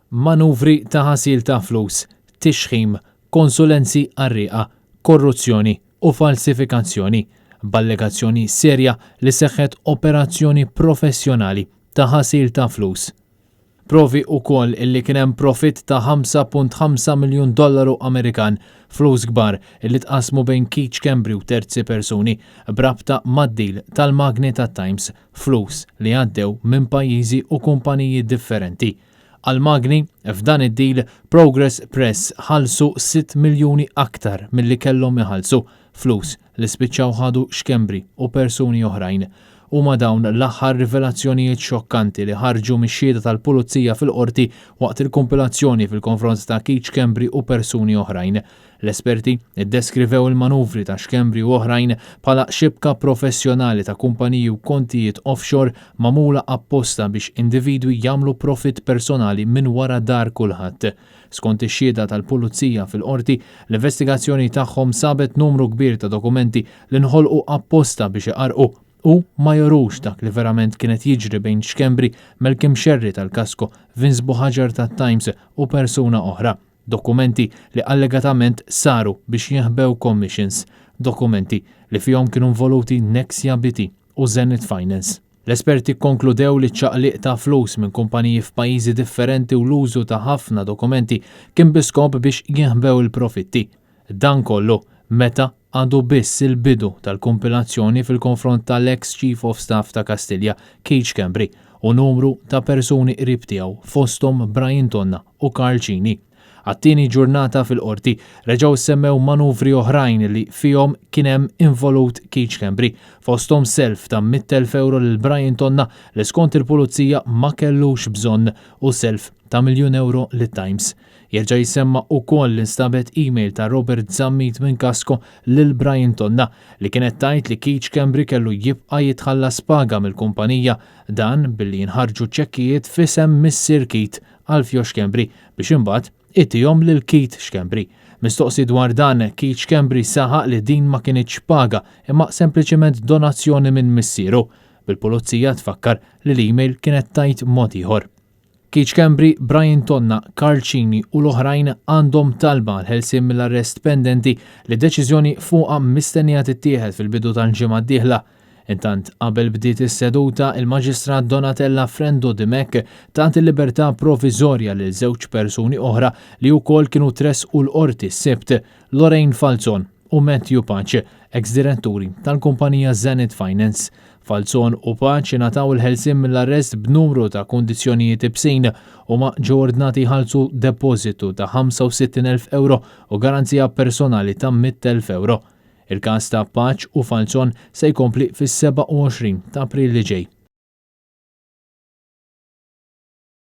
Manuvri ta' ħasil ta' flus, tixħim, konsulenzi qarrieqa, korruzzjoni u falsifikazzjoni, b'allegazzjoni serja li seħħet operazzjoni professjonali ta' ħasil ta' flus. Provi ukoll illi kien hemm profitt ta' 5.5 miljun dollaru Amerikan, flus kbar illi tqassmu bejn Keith Schembri u terzi persuni, b'rabta mad-deal tal-magni tat-Times, flus li għaddew minn pajjiżi u kumpaniji differenti. Għall-magni, f'dan id-deal, Progress Press ħallsu sitt miljuni aktar milli kellhom iħallsu, flus li spiċċaw ħadu Schembri u persuni oħrajn. Huma dawn l-aħħar rivelazzjonijiet xokkanti li ħarġu mix-xhieda tal-Pulizija fil-Qorti waqt il-kumpilazzjoni fil-konfront ta' Keith Schembri u persuni oħrajn. L-esperti ddeskrivew il-manuvri ta' Schembri u oħrajn bħala xibka professjonali ta' kumpaniji u kontijiet offshore magħmula apposta biex individwi jagħmlu profitt personali minn wara dahar kulħadd. Skont ix-xhieda tal-Pulizija fil-Qorti, l-investigazzjoni tagħhom sabet numru kbir ta' dokumenti li nħolqu apposta biex iqarrqu u ma jurux dak li verament kien qed jiġri bejn Schembri, Malcolm Scerri tal-Kasco, Vince Buhagiar tat-Times u persuna oħra. Dokumenti li allegatament saru biex jinħbew commissions. Dokumenti li fihom kienu involuti Nexia BT u Zenith Finance. L-esperti kkonkludew li ċ-ċaqliq ta' flus minn kumpaniji f'pajjiżi differenti u l-użu ta' ħafna dokumenti kien bi skop biex jinħbew il-profitti. Dan kollu meta għadu biss il-bidu tal-kumpilazzjoni fil-konfront tal-eks Chief of Staff ta' Kastilja, Keith Schembri, u numru ta' persuni qrib tiegħu fosthom Brian Tonna u Karl Cini. Għat-tieni ġurnata fil-Qorti, reġgħu ssemmew manuvri oħrajn li fihom kien hemm involut Keith Schembri, fosthom self ta' 100,000 ewro lil Brian Tonna li skont il-Pulizija ma kellux bżonn u self ta' miljun ewro lit-Times. Jerġa' jissemma ukoll li nstabet email ta' Robert Zammit minn Kasco lil Brian Tonna li kienet tgħid li Keith Schembri kellu jibqa' jitħallas paga mill-kumpanija, dan billi jinħarġu ċekkijiet f'isem missier Keith, Alfio Schembri, biex imbagħad itihom lil Keith Schembri. Mistoqsi dwar dan, Keith Schembri saħaq li din ma kinitx paga imma sempliċiment donazzjoni minn missieru, bil-Pulizija tfakkar li l-email kienet tgħid mod ieħor. Keith Schembri, Brian Tonna, Karl Cini u l-oħrajn għandhom talba għall-ħelsien mill-arrest pendenti li deċiżjoni fuqha mistennija tittieħed fil-bidu tal-ġimgħa d-dieħla. Intant, qabel bdiet is-seduta, il-Maġistrat Donatella Frendo Dimech tat il-libertà proviżorja lil żewġ persuni oħra li wkoll kienu tressqu l-Qorti s-Sibt, Lorraine Falzon u Matthew Pace, eks-diretturi tal-kumpanija Zenith Finance. Falzon u Pace ngħataw il-ħelsien mill-arrest b'numru ta' kundizzjonijiet ibsin. Huma ġew ordnati jħallsu depożitu ta' 65,000 ewro u garanzija personali ta' 100,000 ewro. Il-każ ta' Pace u Falzon se jkompli fis-27 ta' April li ġej.